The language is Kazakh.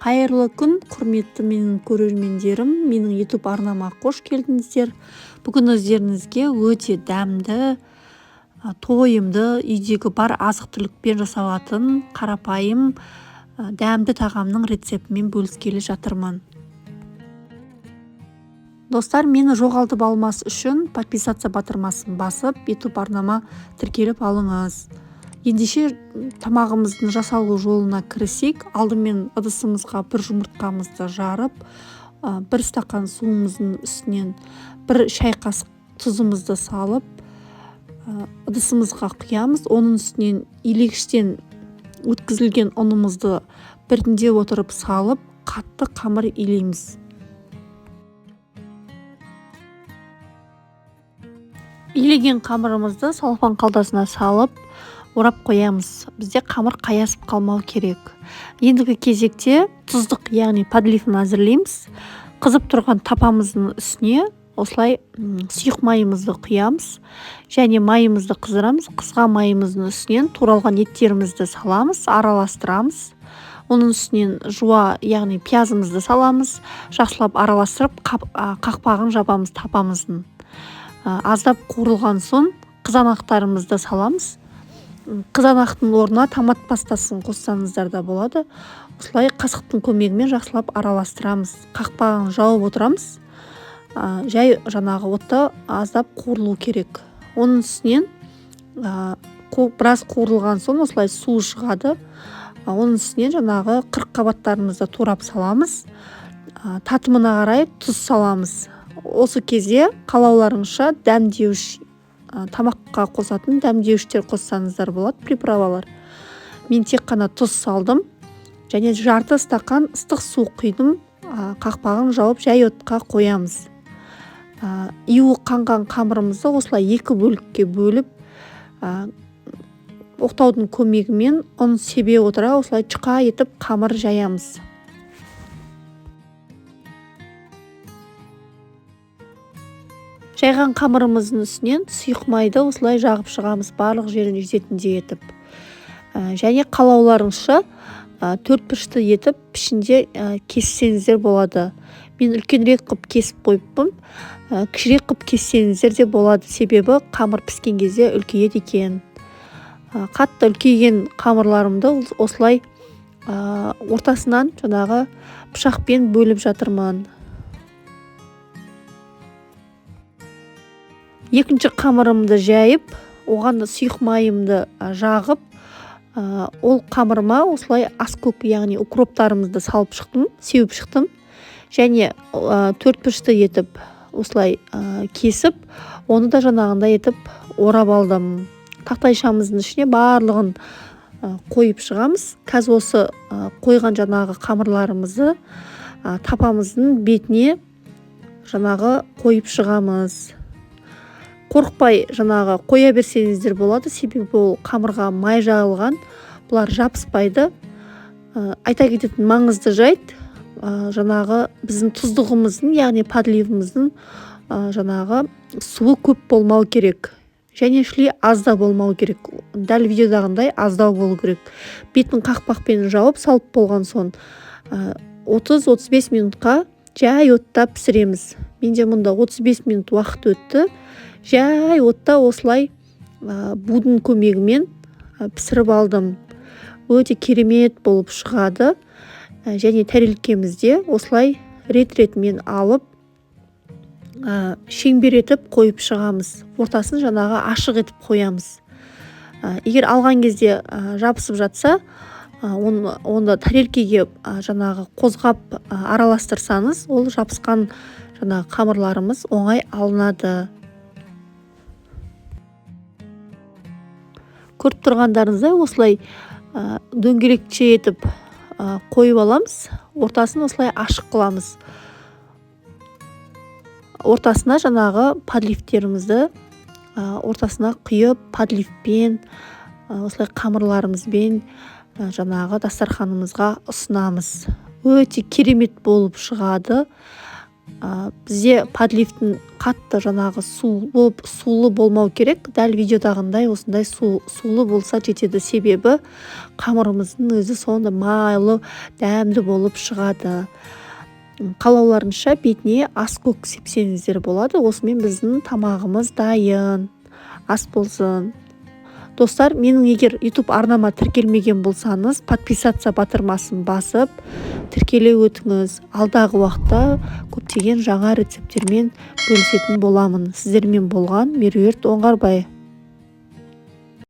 Қайырлы күн, құрметті менің көрермендерім, менің YouTube арнама қош келдіңіздер. Бүгін өздеріңізге өте дәмді, тойымды, үйдегі бар азық-түлікпен жасалатын қарапайым дәмді тағамның рецептімен бөліскелі жатырмын. Достар, мені жоғалтып алмас үшін подписаться батырмасын басып, YouTube арнама тіркеліп алыңыз. Ендеше тамағымыздың жасалу жолына кірісейік. Алдымен ыдысымызға бір жұмыртқамызды жарып, бір стақан суымыздың үстінен бір шай қасық тұзымызды салып, ыдысымызға құямыз. Оның үстінен илегіштен өткізілген ұнымызды біртіндеп отырып салып, қатты қамыр илейміз. Илеген қамырымызды салфан қалтасына салып, орап қоямыз. Бізде қамыр қаясып қалмау керек. Ендігі кезекте тұздық, яғни подливін әзірлейміз. Қызып тұрған тапамыздың үстіне осылай сұйық майымызды құямыз және майымызды қыздырамыз. Қызған майымыздың үстінен туралған еттерімізді саламыз, араластырамыз. Оның үстінен жуа, яғни пиязымызды саламыз, жақсылап араластырып, қақпағын жабамыз тапамыздың. Аздап қуырылған соң қызанақтарымызды саламыз. Қызанақтың орнына томат пастасын қоссаңыздар да болады. Осылай қасықтың көмегімен жақсылап араластырамыз. Қақпағын жауып отырамыз. Жай жаңағы отта аздап қуырылу керек. Оның үстінен біраз қуырылған соң осылай су шығады. Оның үстінен жаңағы қырыққабаттарымызды турап саламыз. Татымына қарай тұз саламыз. Осы кезде қалауларыңызша дәмдеуіш, тамаққа қосатын дәмдеуіштер қоссаңыздар болады, приправалар. Мен тек қана тұз салдым және жарты стақан ыстық су құйдым. Қақпағын жауып жай отқа қоямыз. Иуы қанған қамырымызды осылай екі бөлікке бөліп, оқтаудың көмегімен ұн себе отыра осылай жұқа етіп қамыр жаямыз. Жайған қамырымыздың үстінен сұйық майды осылай жағып шығамыз, барлық жерін жететіндей етіп. Және қалауларыңызша төрт бұрышты етіп пішінде кессеңіздер болады. Мен үлкенірек қып кесіп қойыппын. Кішірек қып кессеңіздер де болады, себебі қамыр піскен кезде үлкейеді екен. Қатты үлкейген қамырларымды осылай ортасынан жаңағы пышақпен бөліп жатырмын. Екінші қамырымды жайып, оған сұйық майымды жағып, ол қамырыма осылай аскөк, яғни укроптарымызды салып шықтым, сеуіп шықтым. Және төрт бұрышты етіп осылай кесіп, оны да жаңағындай етіп орап алдым. Тақтайшамыздың ішіне барлығын қойып шығамыз. Қазір осы қойған жаңағы қамырларымызды тапамыздың бетіне жаңағы қойып шығамыз. Қорықпай жаңағы қоя берсеңіздер болады, себебі ол қамырға май жағылған, бұлар жабыспайды. Айта кететін маңызды жайт, жаңағы біздің тұздығымыздың, яғни подливіміздің, жаңағы суы көп болмау керек және шли аз да болмау керек. Дәл видеодағындай аздау болу керек. Бетін қақпақпен жауып салып болған соң, 30-35 минутқа жай отта пісіреміз. Менде мұнда 35 минут уақыт өтті. Жай отта осылай будың көмегімен пісіріп алдым. Өте керемет болып шығады. Және тәрелкемізде осылай рет-ретімен алып, шеңбер етіп қойып шығамыз. Ортасын жаңағы ашық етіп қоямыз. Егер алған кезде жабысып жатса, онда тәрелкеге жаңағы қозғап, араластырсаңыз, ол жабысқан жаңағы қамырларымыз оңай алынады. Көріп тұрғандарыңыздай осылай дөңгелекше етіп қойып аламыз. Ортасын осылай ашық қыламыз. Ортасына жаңағы подливтерімізді, ортасына құйып, подливпен, осылай қамырларымызбен, жаңағы дастарханымызға ұсынамыз. Өте керемет болып шығады. Бізде подливтің қатты жаңағы сулы болмау керек, дәл видеодағындай осындай сулы болса жетеді, себебі қамырымыздың өзі сондай майлы, дәмді болып шығады. Қалауларынша бетіне аскөк сепсеңіздер болады. Осымен біздің тамағымыз дайын. Ас болсын, достар! Менің егер YouTube арнама тіркелмеген болсаңыз, подписаться батырмасын басып, тіркеле өтіңіз. Алдағы уақытта көптеген жаңа рецепттермен бөлісетін боламын. Сіздермен болған Меруерт Оңғарбай.